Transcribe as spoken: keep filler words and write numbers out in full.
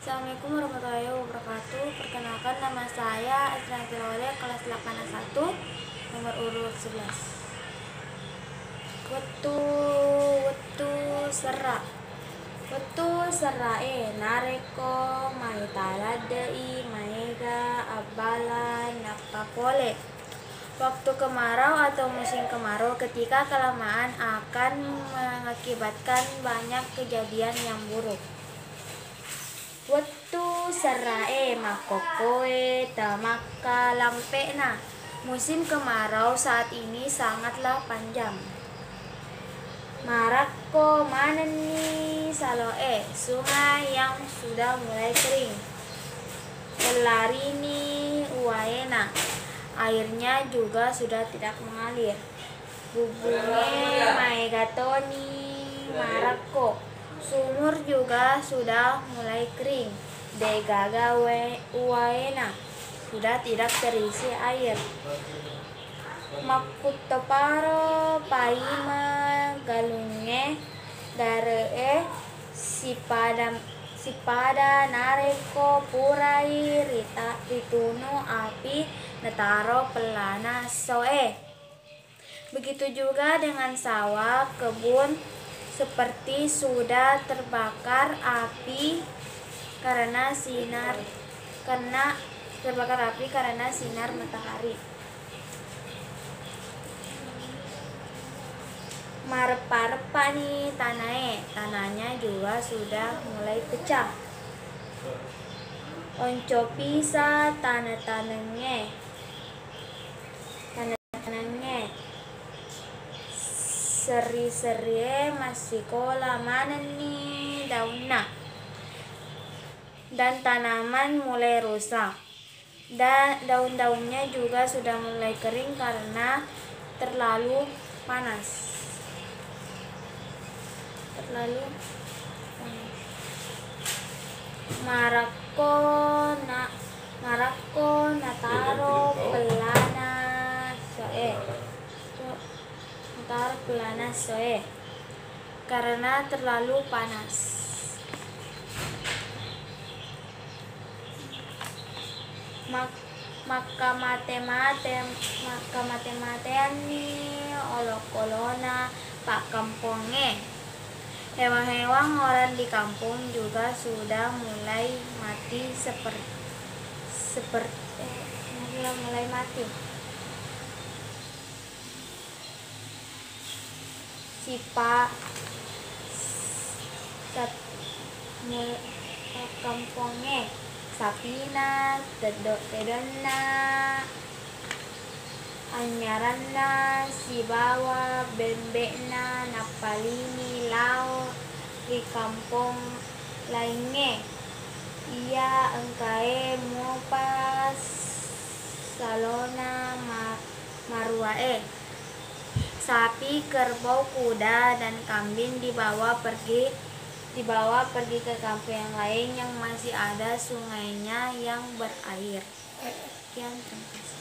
Assalamualaikum warahmatullahi wabarakatuh. Perkenalkan, nama saya Asrianti Lawale, kelas delapan A satu, nomor urut sebelas. Wettu, wettu serra. Wettu serrae, narekko mai taladde'i, maega abbalang nappa pole. Waktu kemarau atau musim kemarau, ketika kelamaan akan mengakibatkan banyak kejadian yang buruk. Wettu serrae, makkokkoe, tamakka lampe'na. Musim kemarau saat ini sangatlah panjang. Marakko manenni saloe, sungai yang sudah mulai kering. Pellarini uwaena, airnya juga sudah tidak mengalir. Bubbungnge maega toni marakko. Sumur juga sudah mulai kering. De'gaga we-, uwaena, sudah tidak terisi air. Makkuttoparo paimeng galungnge dare'e sipada, sipada narekko purai rita-, ritunu api nataro pellana essoe. Begitu juga dengan sawah, kebun, seperti sudah terbakar api karena sinar, karena terbakar api karena sinar matahari. Mareppa-reppani tanae, tanahnya juga sudah mulai pecah. Onco pisa tane-tanengnge. Tane-tanengnge. Serri-serrie massikola manenni daunna. Dan tanaman mulai rusak. Da-, daun-daunnya juga sudah mulai kering karena terlalu panas. Terlalu panas. Marakko na-, marakko nataro pellana soe. Nataro pellana soe. Karena terlalu panas. Mak-, makkamate-mate-, makkamate-mateanni olokkolona pakkampongnge. Hewan-hewan orang di kampung juga sudah mulai mati seper-, seper-, eh, mulai mati. Sipa-, sat-, mul-, pakkampongnge, sapina, teddo-, tedonna, anyaranna, sibawa bembe'na nappalini lao ri kampong laingnge iya engkae mupa salona ma-, maruae. Sapi, kerbau, kuda, dan kambing dibawa pergi, dibawa pergi ke kampung yang lain yang masih ada sungainya yang berair. Sekian, terima kasih.